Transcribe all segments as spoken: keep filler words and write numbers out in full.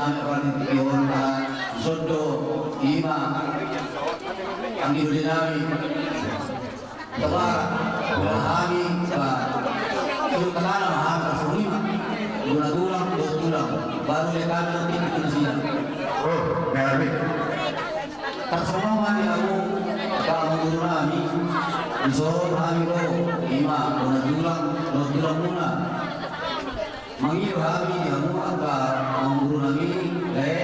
Nami apala di tingki on, dison do ima anggi dolinami. Sabar, hami, ba, suruh katana ma hami, suruh ima. Bona tulang, bona tulang. Baru dia kami nanti di Indonesia. Oh, gabe. Tarsongon ma di hamu, ba, amangboru nami. Dison hami do, ima, bona tulang, bona tulang muna. Mangido hami di hamu angka amangboru nami, lae,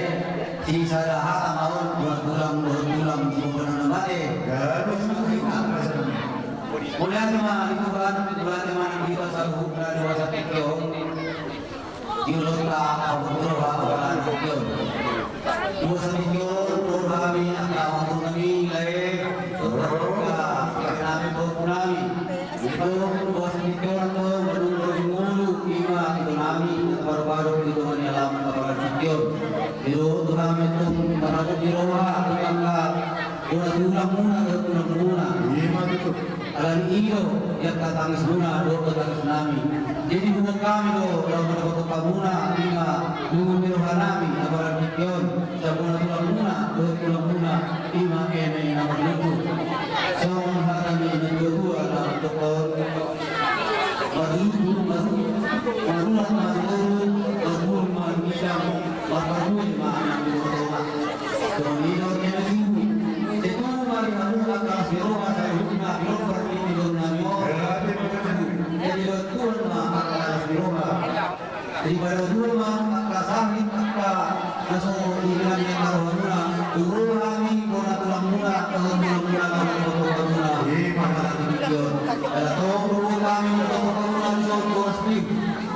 sisada hata ma on, bona tulang, bona tulang, bona tulang na mate. Mauliate ma di Tuhan, mauliate ma di hita saluhutna di bagasan tingki on. Di ulaonta, amangboru, hata di tingki on. Di bagasan tingki on, dohot hami angka amangboru nami, lae, dohot angka nami, dohot nami. Ito, bagasan tingki on, ito, manungkun di ngolu, ima, ito nami, na paru-paru, ito nami alaman, apala di tingki on. Ito, tu hami, tu, marhata di roha, tu angka, bona tulang muna, bona tulang muna. Ima tutu. Alani i do, di angka tangis muna, dohot tangis nami. Jadi, buat hami do, laho mandapothon hamuna, ima, nunga di roha nami, apala di tingki on. Sian bona tulang muna, dohot tulang muna, ima eme na marlutu. Songon hata ni na tua-tua na mandok on. Marlutu, marlutu, marlutu, marlutu, marlutu, marlutu, marlutu, marlutu. Songon i do eme tubu. Sai tubu ma di hamu angka las ni roha saluhutna, di roha ni tulang nami on. Jadi dohot Tuhan ma angka las ni roha. Jadi pada dua ma angka sahit angka na so diingat ni angka rohamuna, tu roha ni bona tulang muna, bona tulang muna, bona tulang muna. Ima hata ni tingki on. Ala tong do hami bona tulang muna di son boras pir.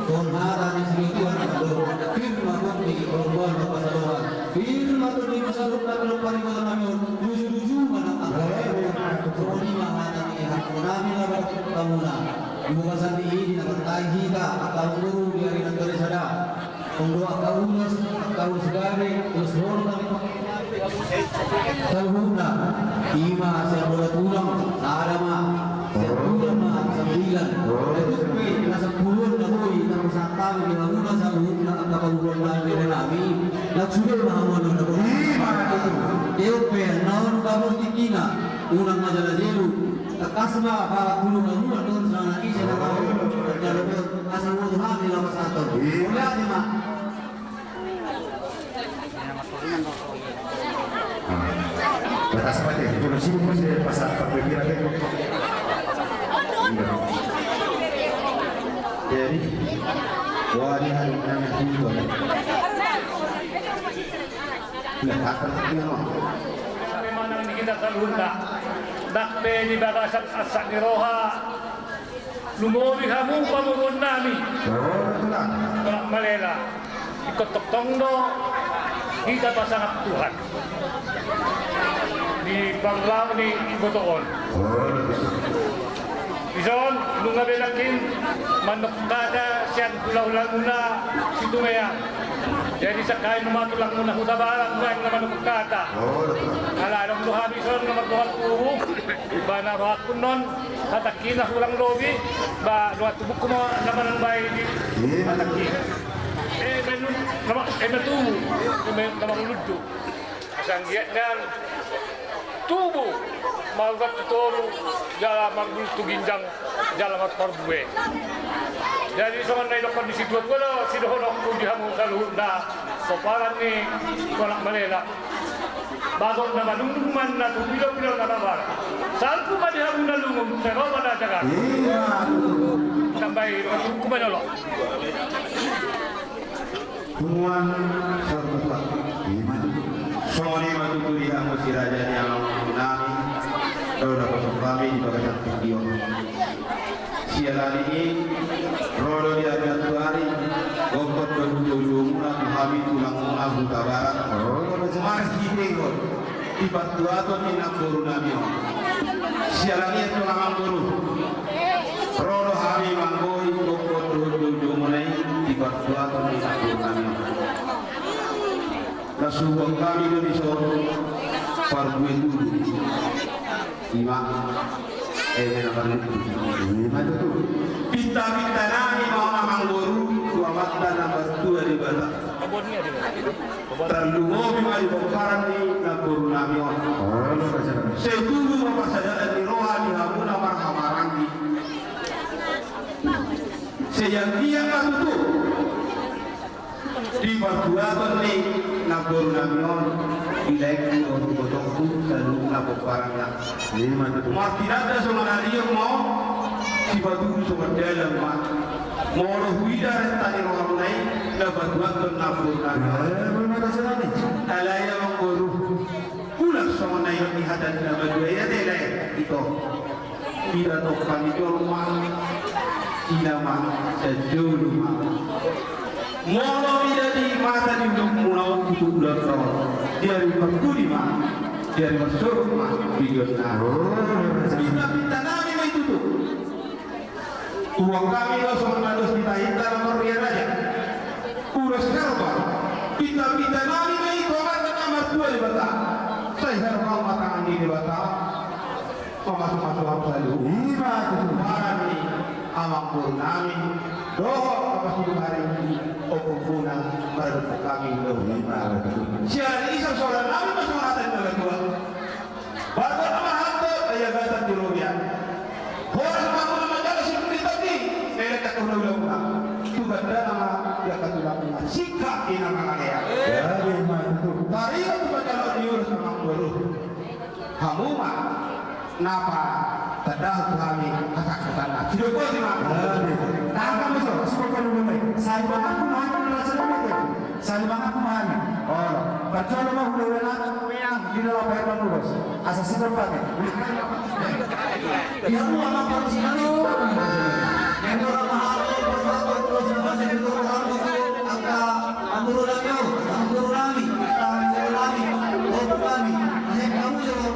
Tong hata ni si Tuhan do. Pir ma tong di korban ma pasarohan. Pir ma tong di pasarohan na pir pari bona nami on. Tuju-tuju ma na angka. Songon i ma hata ni hata nami na bona tulang muna. Di bagasan i di na martangi hita, angka amangboru di ari na tole sada. Tong do angka ulos, angka ulos gabe, ulos holong, saluhutna. Ima sian bona tulang, sada ma, sian tulang ma, sambilan. Itupe na sampulu on na boi, na pasahat hami di hamuna saluhutna, angka pamoruon nami, bere nami. Laos sude ma hamu na boi. Ima. Itupe, na on baru tingkina, unang ma jala jelu. Tangkas ma, pala pulu na muna, don sana ise na tau. Jalo don, asa mulu hami lawas ator. Iya. Mauliate ma. Batas mate, dulu sini masih pasar tak berkira deh. Jadi, wah, dia hari mana tiba. Nah, apa dia, no? Sampe manang di hita saluhutna, ndang pe di bagasan arsak ni roha, lumobi hamu pamoruon nami. Oh, betul lah. Malela. Ingkon tongtong do hita pasangap Tuhan di parulaon ni iboto on. Oh, betul. Dison, nunga be nangkin mandok hata sian hula-hula muna Situmeang. Jadi sangkali nunga tulang muna Hutabarat, nunga na mandok hata. Oh, betul. Ala adong do hami dison na mardohot tubu, ba na rohangku non, hatangki na hurang lobi, ba dohot tubungku ma na manang bahen di hatangki. Eme tubu, eme na mangulundu. Asa anggiat nian tubu, marurat tu toru, jala marbulu tu ginjang, jala marparbue. Jadi songon na idokkon ni situa-tua do sidohononku di hamu saluhutna, pomparan ni anak Malela. Bagot na manungguk ma na tu pilo-pilo na babar. Salpu ma di hamu na lungun, sai ro ma na jagar. Iya. Tambai, patungku ma jolo. Tumuan saur matua. Ima tutu. Songon i ma tutu di hamu si raja ni amang nami. Ro dapothon hami di bagasan tingki on. Siala ni i, ro do di ari na tuari, gokhon do hujou-hujoumuna tu hami tulang muna Hutabarat. Marhitehon di partuaton ni namboru nami on. Siala ni i, tulang amangboru. Ro do hami manggohi gokhon dohot hujou-hujoumuna i di partuaton ni namboru nami on. Na suhuton hami do dison parbue tubu. Ima, eme na marlutu. Ima tutu. Pinta-pinta nami ma on amangboru tu Amanta na martua Debata. Tarlumobi ma di pomparan ni namboru nami on. Sai tubu ma parsadaan ni roha di hamuna marhahamaranggi. Sai anggiat ma tutu di parbuaton ni namboru nami on, di laengku dohot ibotongku saluhutna pomparanna. Martinanda songon alian ma on, sipatudu songon dalan ma. Molo huida renta ni rohamuna i na patuduhon namboru nami on. Alai amangboru, ulang songon na nidok ni hata ni na madua i ate, lae, ito. Ida tong hami jolma, ina ma, sanjolo ma. Molo mida di mata ni ulaonmuna on tutu ulaon on, di ari marpudi ma, di ari marsorok ma, di jolma. Pinta-pinta nami ma i tutu. Uang hami do songon na dos di tahinta na marria raja. Ulos herbal. Pinta-pinta nami ma i tu Amanta na martua Debata. Sai herbal ma tangan ni Debata. Mamasu-masu hamu saluhut. Ima tutu. Pomparan ni amangboru nami dohot na pasidung ari i, ompunmuna, maradophon hami dohot. Ima tutu. Sian i songon nami ma songon hata ni na madua. Baru nama hata daya gata di robian. Horas ma muna manjalo si puri tadi. Nele tak kau ulang-ulang. Tuhan dana ma dia katulang ma sika ina mangalea. Ya, ima tutu. Tari itu manjalo diurus amangboru. Hamu ma na patandahon tu hami hasakutanna. Sidok boti ma. Tahan ma jo, sidok boti ma. Sai mangaku ma hami na rasa na mete. Sai mangaku ma hami. Olo. Parjolo ma hulewena. Di dalam air manurus. Asa sidok boti. Iya, lu anak baru sih, lu. Yang orang mahal, orang mahal, orang mahal, orang mahal, orang mahal, angka Amangboru nami, amangboru nami, amangboru nami, amangboru nami. Hei, kamu jawab.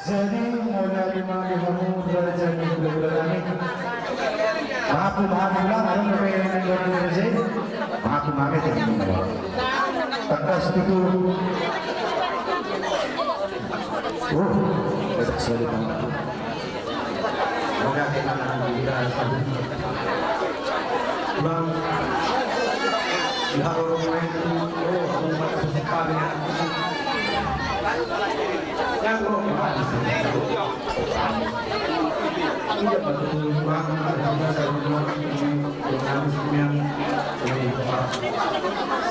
Jadi, mauliate ma di hamu, raja ni hulahula nami. Mangaku ma hami ulang, adong dope na dua puluh raja i. Mangaku ma hami, jadi. Tangkas tutu. Uh, enak sekali, Bang. Mauliate ma di hulahula. Bang, di halo rumah itu, oh, aku mata kami. Yang kau kemana sih? Iya, betul, Bang. Ada juga saya rumah ini, yang habis kemudian ini, Pak.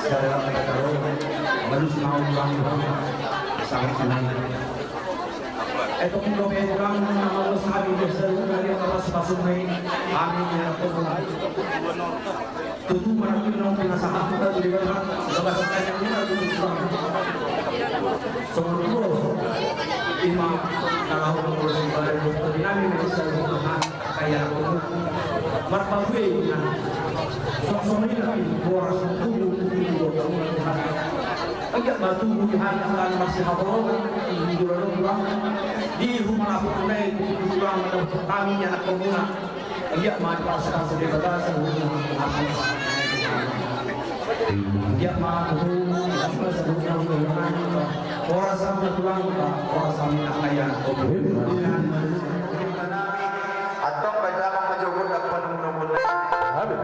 Saya dapat tahu, baru sih mau pulang, Bang. Sangat senang. Ai tung dope, Tulang, na mangolu hami di saluhutna, di atas pasupasuna i, hami di anak komuna. Tutu, marhite naung pinasahat hita tu Debata, di bagasan tangiangmuna, Tulang. Songon i do, ima na laho mangolu sibahen dohot tobinami di saluhutna, hami angka anak komuna. Marparbue, Tulang. Songon i do, boras, tubu, tubu, tubu, Tulang. Anggiat ma tubu di hami angka na marsihaholongan, di joloan on, Tulang. Di rumah lapuk tunai, Tulang, hami anak komuna. Anggiat ma dipasupasu Debata saluhutna. Anggiat ma tutu, Tulang, saluhutna, Tulang. Horas ma, Tulang, horas ma, angka anak komuna. Antong baca ma, pajogot, apa nunggu-nunggu. Amin.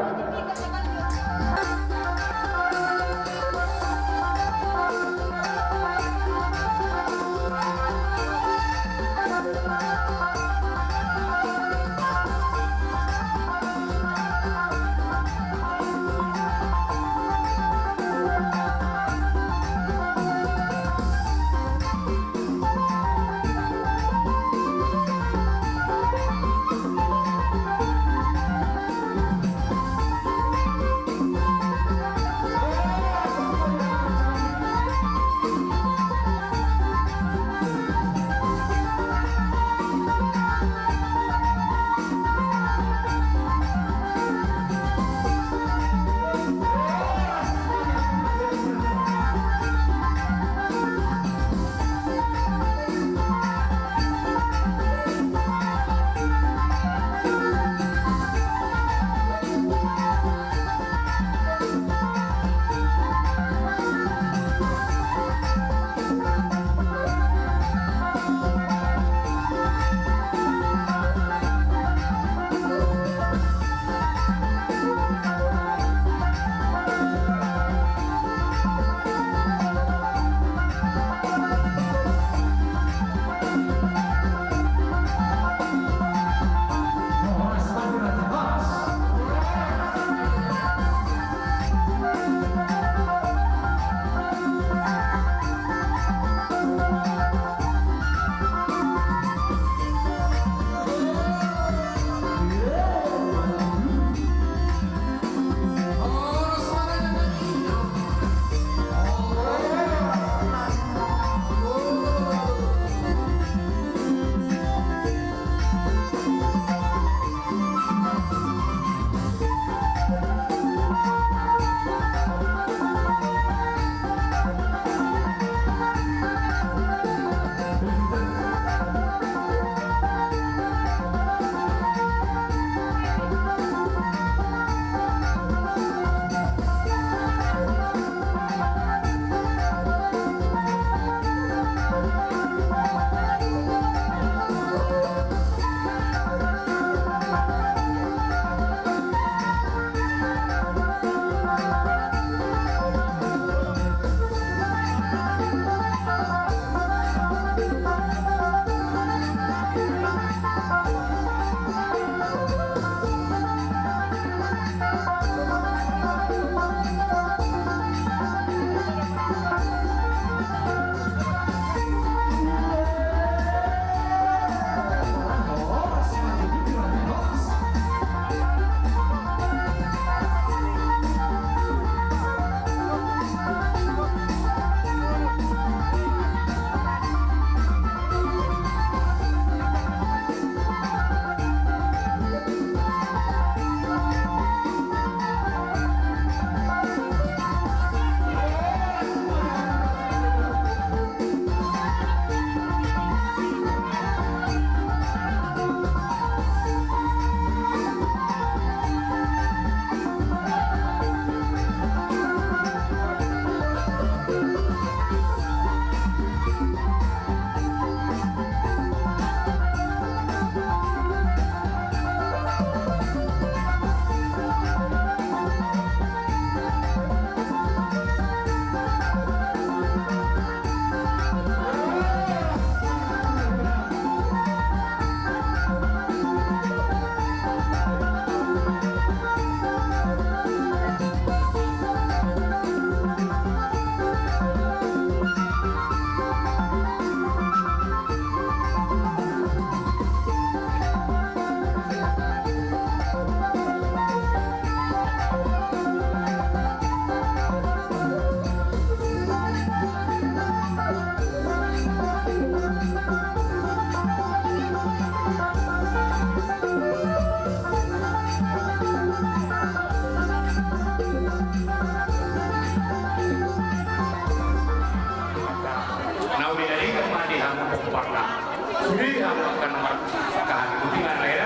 Sude angka na marhahang, ikuti ma na lain.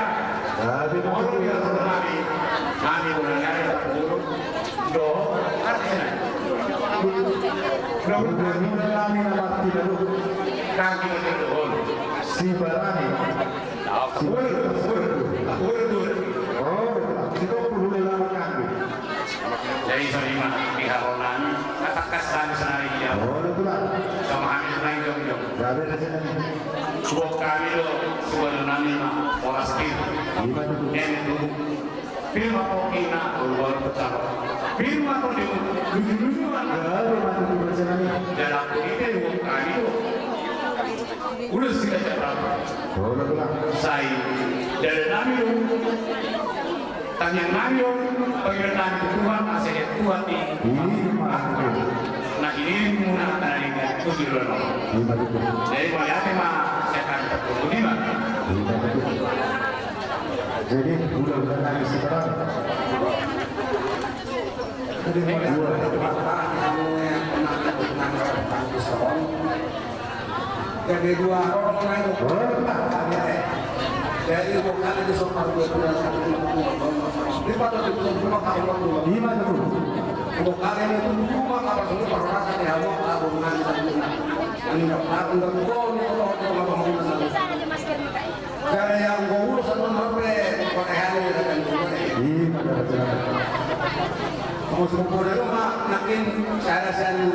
Molo di angka nami, nami bola nami, do, artina. Udah, udah, udah, nami na martina do. Kaki na do. Si barani. Udah, udah, udah, udah. Oh, si dokter udah lama kaki. Jadi songon i ma di haroro nami, na tangkas hami sonari dia. Oh, betul lah. Sama hami sonari jongjong. Gabe na sonari. Suang hami do, suang nami ma, horas pir. Ima tutu. Eme tutu. Pir ma pokokna, baru pecah. Pir ma pokokna, lucu-lucu ma. Gabe ma tutu ma sonari. Jadi aku ini, suang hami do. Ulos si Raja Prabu. Sai, dada nami do. Tangiang nami do. Pangidoan nami tu Tuhan, asa diatur hami. Ima tutu. Na hinirim muna, na hinirim tujuh lo. Ima tutu. Jadi mauliate ma, saya akan terpukul lima. Ima tutu. Jadi, udah, udah nangis sekarang. Jadi, udah, udah. Jadi dua orang lain. Jadi dua kali di soal dua bulan satu bulan. Di pada di bulan dua kali waktu. Lima tuh. Dua kali itu dua kali sudah pernah saya hawa aku dengan saya. Ini enggak pernah enggak tahu nih kalau orang mau ngomong sama. Kada yang gua urus sama apa pakai hari ada kan gua nih. Ih, pada baca. Mau sebut gua dulu mah makin cara saya lu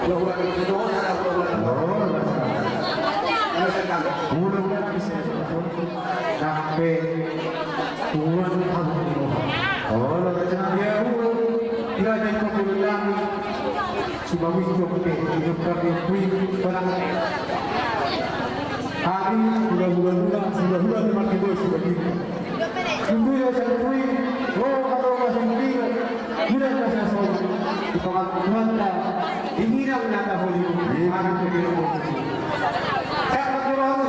gua udah itu dosa ada gua udah. Oh, baca. Ada saya kan. Udah, udah, bisa. Sampai Tuhan tahu. Oh, baca. Ya, udah. Tidak ada yang perlu lagi. Subawi suba pute, hidup kami kui, barang. Kami, hula-hula, hula-hula, hula-hula, lima kilo, sudah gini. Tunggu ya, saya kui, oh, kalau masih gini, tidak kasih asal. Di pangan Tuhan, dah. Di hidang nyata, holy. Di mana tu dia, holy. Saya akan turun,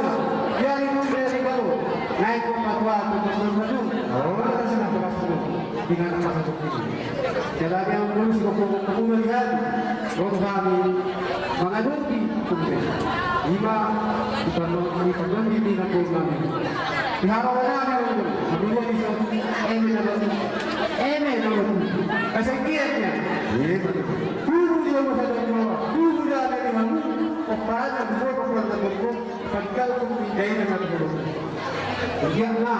ya, ini pun dia di bawah. Naik ke patua, ke patua, ke patua. Oh. Mana saya nak berasal? Dengan apa satu ini. Jadi yang dulu si koko koko melihat, koko kami mengadopi koko. Ima di pano di pano di pina koko kami. Di harapan kami dulu. Kami dua bisa eme nama tu, eme nama tu. Kasih kiatnya. Iya betul. Dulu dia masa dulu, dulu dia ada di mana? Kepala dulu, kepala dulu. Panggalku di daerah na turun. Kemudian na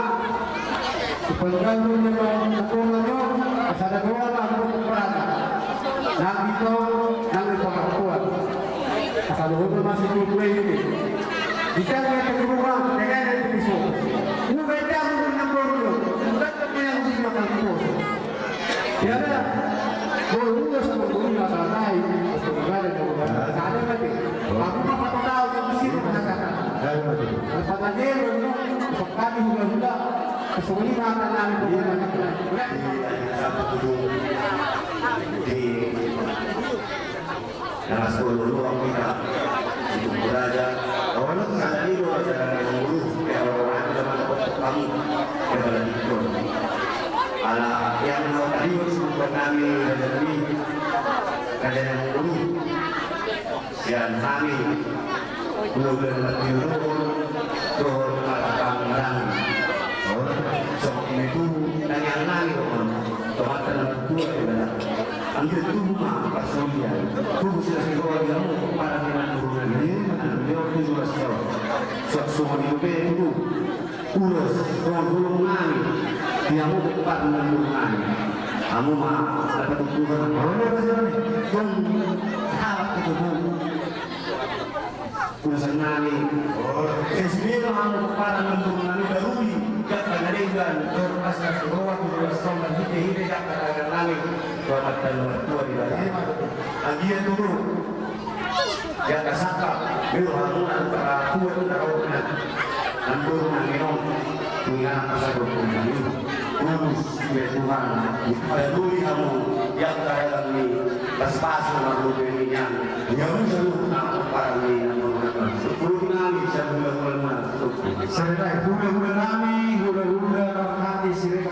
panggalku di daerah na turun, asal ada dua na turun perang. Nang itu, nang itu perempuan. Asal dulu masih dua ini. Jika dia ke rumah, dia ada di pisau. Bukan kamu yang turun, bukan kamu yang di belakang pos. Ia da, molo ulos do, molo na tanai, molo na tanai, molo na tanai. Aku mah patau, aku mah patau, aku mah patau. Patau dia, molo na tanai, hula-hula. Songon i ma tanai, molo na tanai. Di Nah, sepuluh dua kita. Itu raja. Awalnya kan ada itu raja yang dulu, ya, orang-orang itu sama kamu. Ya, kalau gitu. Ala yang mau tadi, sebut kami raja ini, raja yang dulu. Sian kami. Ulo ulo na tiur dohot marpanggang. Songon i tu tangiang nami dohot. Tomatan na tua di bada. Anggiat tubu ma parsaulian. Tubu sila siroa di hamu para di nandurunan. Dia tuju rassau. Suak songon i dope tubu. Ulos, holong-holong nami. Di hamu para di nandurunan. Hamu ma dapat Tuhan. Tong halak itu. Urusan nami. Sesibilo hamu para nambur nami darui. Jaka na denggan. Tor asa siroa tu ruas songan hite-hite jaka na nami. Selamat dan mertua di bada. Agia tutu. Jaka saka. Bilo hamu na para tua tu darona. Nambur nami on. Tuhan asa berkumpul. Tulus. Ia Tuhan, darui hamu, ia karelang ni, pas-pas marlupe nian, ia musa lu na parang ni, na murna, sepuluh nami, sabula-bula na, sepuluh. Saudara, hula-hula nami, hula-hula, hati, sireka,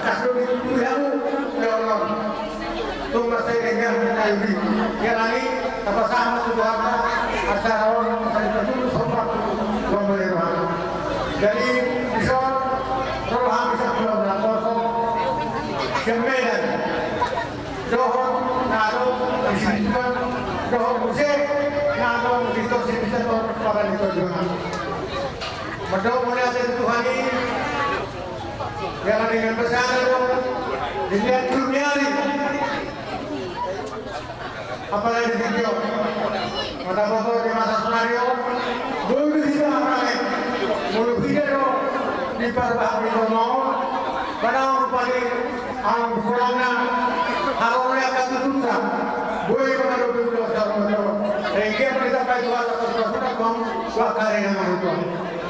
Tangkas do dituturi hamu, ya Allah. Tung marsai dengan kayu di. Ia nani, tapasahat ma tu Tuhanta, acara on, masa dipatulus, hormat, hormat. Jadi, dison, ro hami sakulah na poso, sian Medan. Dohot, na adong, di situ, dohot, muse, na adong, di tor, di situ, tor, pada di tor, juga. Mandok mauliate tu Tuhan i, ia na dengan besar do, dilihat dunia ni. Apalagi di tingki on. Mata foto di masa senario, bolu hita apalagi. Bolu hita do, di parbahak di kono, pada orang padi, orang kurangna, harus lihat kata tuntas. Boi mengadu dulu, sarung dulu. Sehingga kita kayak dua ratus dua puluh tahun, dua kali nama itu.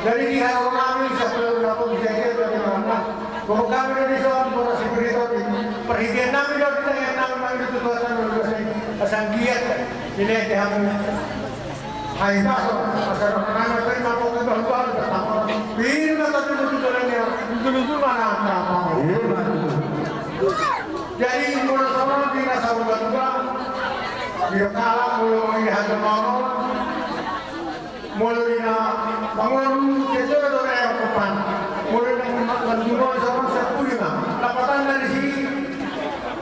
Jadi di hal kami, sebelum lapor di sini, dari mana? Pokok kami dari Islam, para security, perhatian kami dari tengah enam kami itu Tuhan kami dari sini. Pasang giat, ini yang kami. Hai masuk, pasal kami terima pokok baru baru pertama. Ini kata dulu itu jalannya, itu itu mana apa? Jadi mulai sama di nasa rumah juga, di kalah mulai di hati mau. Molo di na mangolu, ketua do na ewa kopan. Molo di na mangolu, sama sepuluh lima. Lapatan dari sini.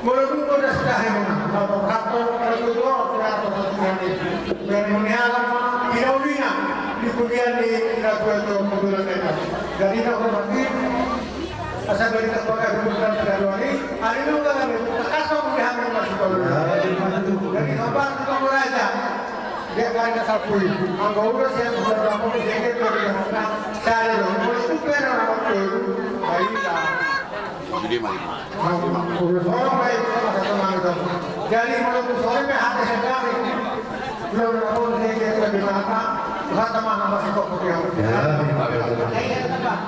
Molo dulu das tahe mana. Lapatan raptor, kalau dua, raptor satu kali. Dari meniaga ma, di Audina, di kuliah di Ratu Eto, kebetulan Eto. Jadi tak berarti, asal dari tempat kami bukan sekali. Ada juga kami, kasar di hamil masih kalau. Jadi sabar, kita beraja. Dia karena sapui. Anggo ulos yang sudah berapa pun sedikit dari sana. Saya dong, mulai itu kan orang waktu itu. Baik lah. Jadi, mari. Ulos orang baik, masa tenang itu. Jadi, menurut saya, P H T saya kami. Belum ada pun sedikit dari mana. Tuhan teman sama si Koko dia. Ya, terima kasih. Saya tetap.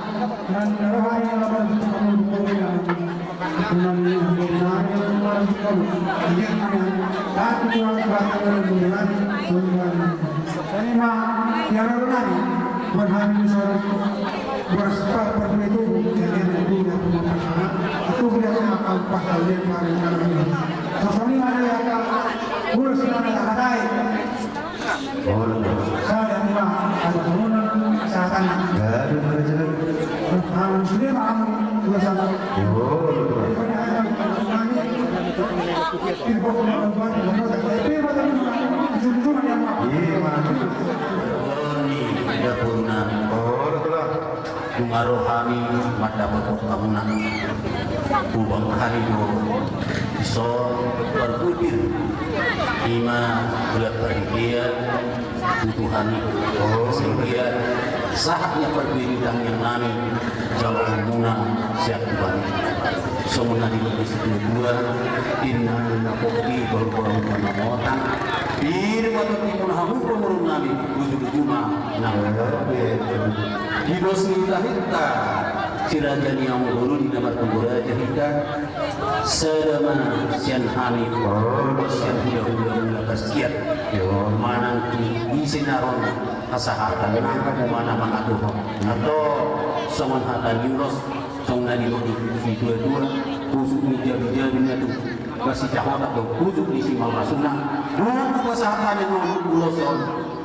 Tubuh dia kena kampak kau dia kemarin malam ini. Kau ini mana ya kak? Urus mana tak ada. Oh, betul. Saya dah lima ada bangunan kesehatan. Baru mana jalan? Malam sudah malam urusan. Oh, betul. Pokoknya ada kami. Iya, mantap. Dapurna. Oh, betul lah. Dung ro hami mandapot hamuna. Hubang hami do dison parbutir. Ima bulan parhitean tu Tuhan i. Oh. Sehingga sahat na parbintangan nami jawab muna siap Tuhan. Songon na didok ni situa-tua, inna na kopi baru-baru mana motang. Pir ma tondi muna hamu pangurung nami, bujur-bujur ma nang. Di dos ni hita-hita, si raja ni amang boru di na martonggo raja hita. Sada ma sian hami, oh, sian hula-hula mula parsiat. Yo, manang tu ise na ro hasahatan na mana mangatur. Atau songon hata ni ulos, songon na didok ni situa-tua, husuk ni jabi-jabi na tu masijahota do husuk ni simalmasuna. Dung hasahatan ni ulos on.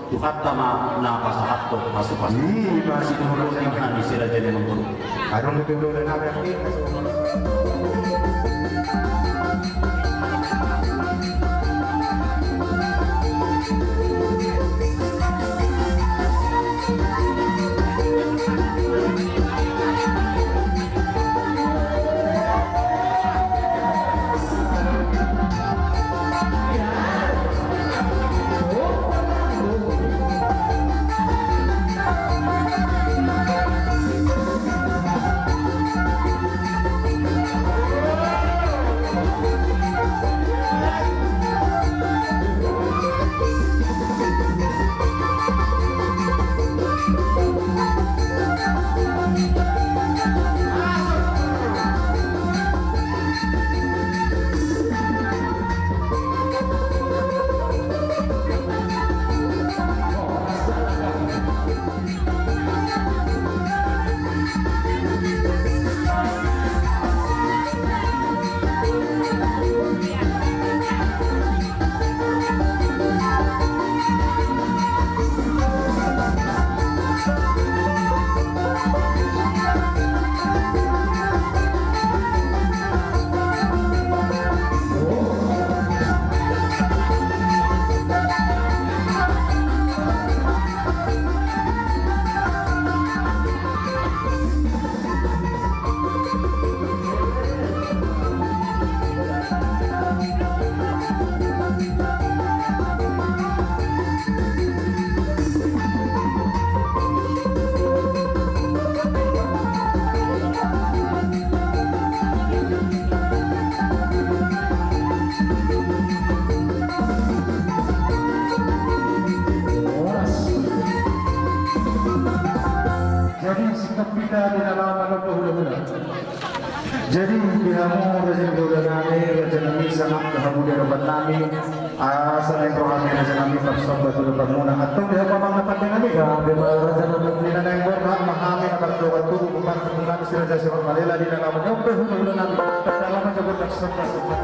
Tuhanta ma na pasahathon pasu-pasu. Ima sidohonon ni hami si raja ni amang boru. Adong do tuduran na berarti. Jadi, singkat pita di dalam manomba hula-hula. Jadi, di hamu raja ni hula nami, raja nami, sangap di hamu di adopan nami, asa naeng ro hami raja nami parsomba tu adopan muna, antong di hamu amang na pande nami. Raja nami. Di na naeng borhat ma hami na mardongan tubu, bukan nami si raja si Hormalela, di na manomba hula-hula nami, tanda lama jabur parsomba-somba.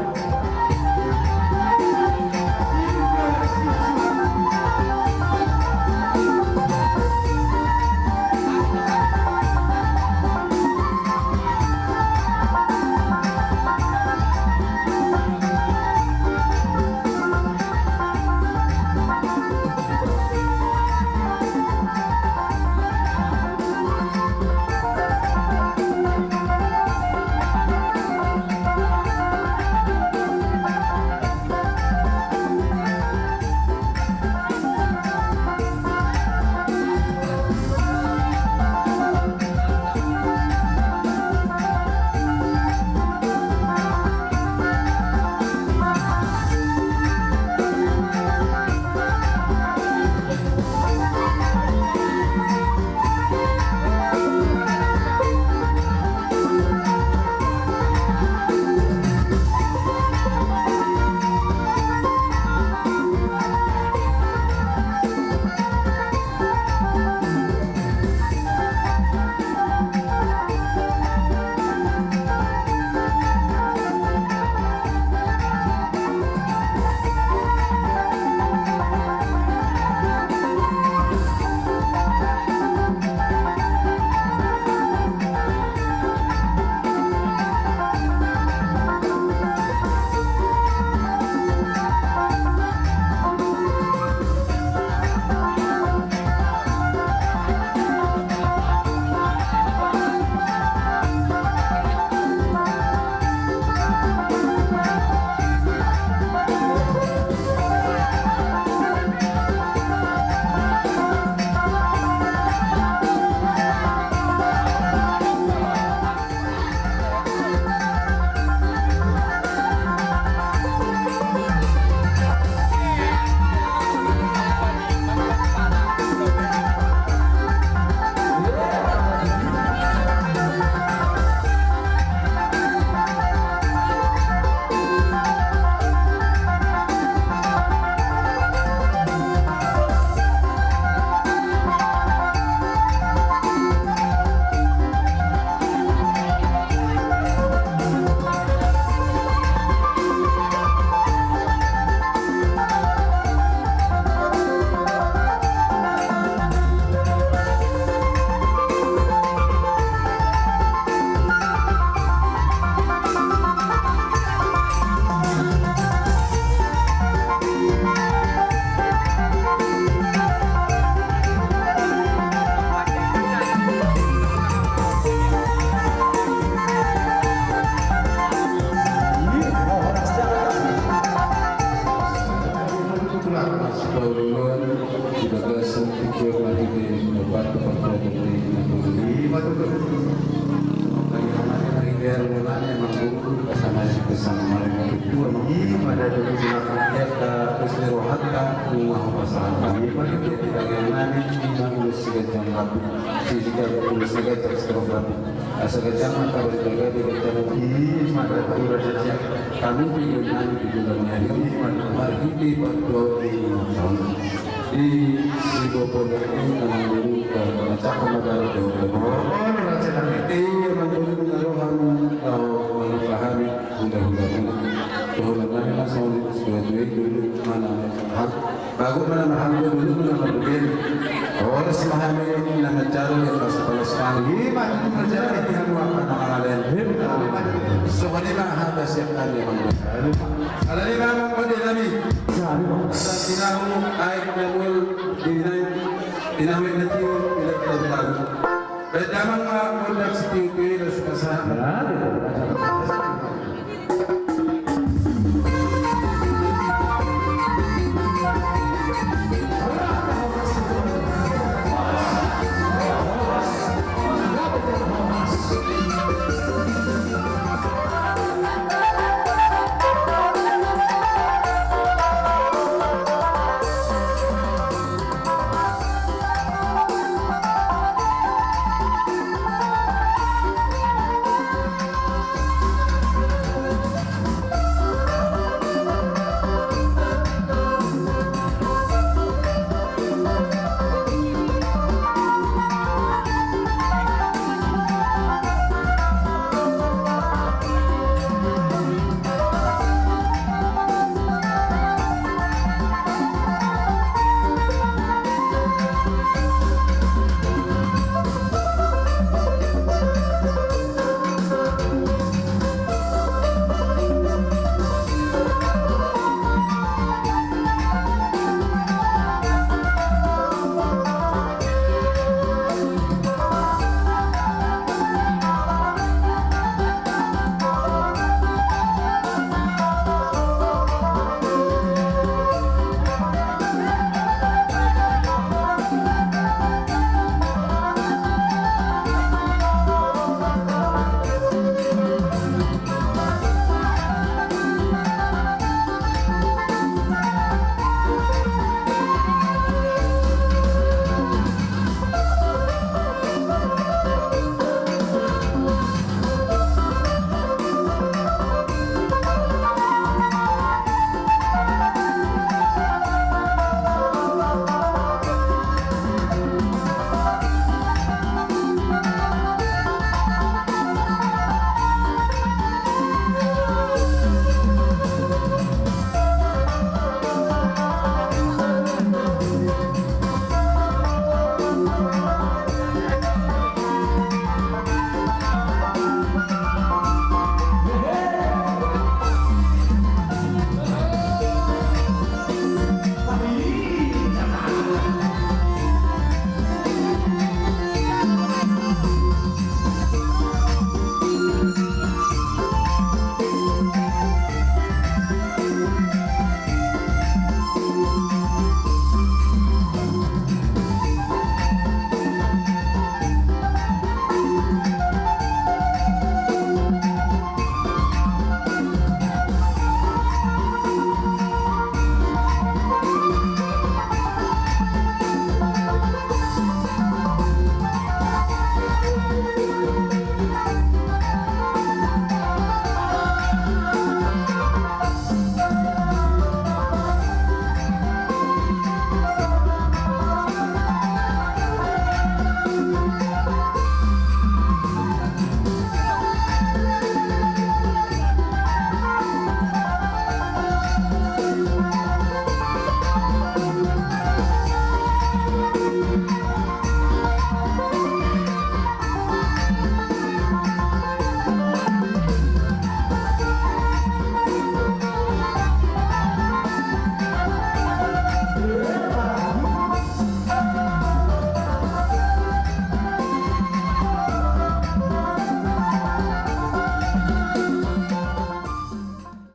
Asa ganjang ma tabo di bagadi, ganjang ma tabo di bagadi. Kami di ganjang di bulan ni ari, marhite partuaon ni Tuhan. Di sibopo ni amang boru, dan macam apa baru jauh lagi. Iya, amang boru, na roham, kau manupahami, hula-hula muna. Hula-hula muna, soal dua-dua dulu, mana, hak. Bagot ma na marhanggo, dolok ma na marbege. Horas ma hami na manjalo, ia pas palas kami. Ima tu manjalo di hamu apa na mangalehen. Songon i ma hata siap kami, amang boru. Alani ma, amang boru nami. Asa tinahu aek na mual di nai, tinahu aek na tio, ilat tau-tau. Baen damang ma gondang sitio-tio i, laos pasahat.